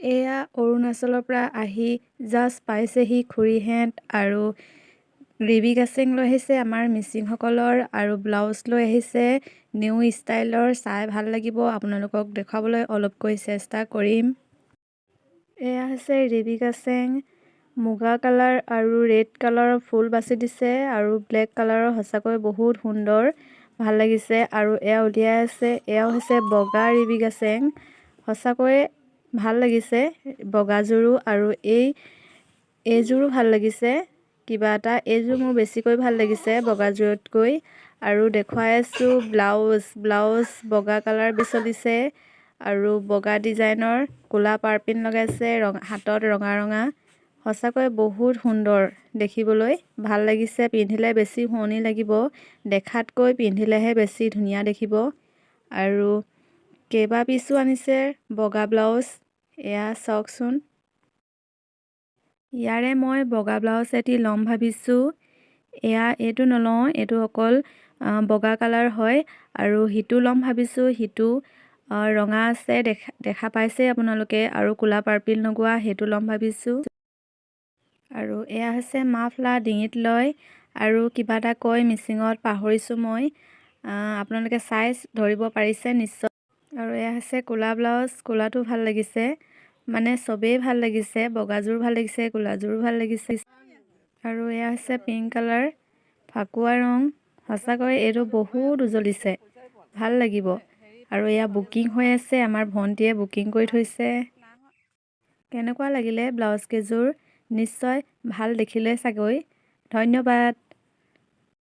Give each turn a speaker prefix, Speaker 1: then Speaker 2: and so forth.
Speaker 1: এয়া অৰুণাচলৰ পৰা আহি জাষ্ট পাইছেহি খুৰীহেঁত আৰু ৰিবি গাছেং লৈ আহিছে আমাৰ মিচিংসকলৰ আৰু ব্লাউজ লৈ আহিছে নিউ ষ্টাইলৰ। চাই ভাল লাগিব, আপোনালোকক দেখুৱাবলৈ অলপকৈ চেষ্টা কৰিম। এয়া হৈছে ৰিবি গাছেং, মুগা কালাৰ আৰু ৰেড কালাৰৰ ফুল বাছি দিছে আৰু ব্লেক কালাৰৰ। সঁচাকৈ বহুত সুন্দৰ, ভাল লাগিছে। আৰু এয়া উলিয়াই আছে। এয়াও হৈছে বগা ৰিবি গাছেং। সঁচাকৈয়ে ভাল লাগিছে বগাযোৰো আৰু এইযোৰো ভাল লাগিছে কিবা এটা। এইযোৰ মোৰ বেছিকৈ ভাল লাগিছে বগাযোৰতকৈ। আৰু দেখুৱাই আছোঁ ব্লাউজ। ব্লাউজ বগা কালাৰ বিচলিছে আৰু বগা ডিজাইনৰ ক'লা পাৰ্পিন লগাইছে, ৰঙ হাতত ৰঙা ৰঙা। সঁচাকৈ বহুত সুন্দৰ দেখিবলৈ, ভাল লাগিছে। পিন্ধিলে বেছি শুৱনি লাগিব, দেখাতকৈ পিন্ধিলেহে বেছি ধুনীয়া দেখিব। আৰু কেইবা পিচো আনিছে বগা ব্লাউজ। এয়া চাওকচোন, ইয়াৰে মই বগা ব্লাউজ এটি ল'ম ভাবিছোঁ। এয়া এইটো নলওঁ, এইটো অকল বগা কালাৰ হয়। আৰু সিটো ল'ম ভাবিছোঁ, সিটো ৰঙা আছে, দেখা পাইছেই আপোনালোকে, আৰু ক'লা পাৰ্পিল লগোৱা সেইটো ল'ম ভাবিছোঁ। আৰু এয়া হৈছে মাফলা, ডিঙিত লয় আৰু কিবা এটা কয় মিচিঙত, পাহৰিছোঁ মই। আপোনালোকে চাই ধৰিব পাৰিছে নিশ্চয়। আৰু এয়া হৈছে ক'লা ব্লাউজ। ক'লাটো ভাল লাগিছে, মানে চবেই ভাল লাগিছে। বগাযোৰ ভাল লাগিছে, ক'লাযোৰো ভাল লাগিছে। আৰু এয়া হৈছে পিংক কালাৰ, ফাকুৱা ৰং। সঁচাকৈ এইটো বহুত উজলিছে, ভাল লাগিব। আৰু এয়া বুকিং হৈ আছে, আমাৰ ভণ্টিয়ে বুকিং কৰি থৈছে। কেনেকুৱা লাগিলে ব্লাউজ কেইযোৰ? নিশ্চয় ভাল দেখিলে চাগৈ। ধন্যবাদ।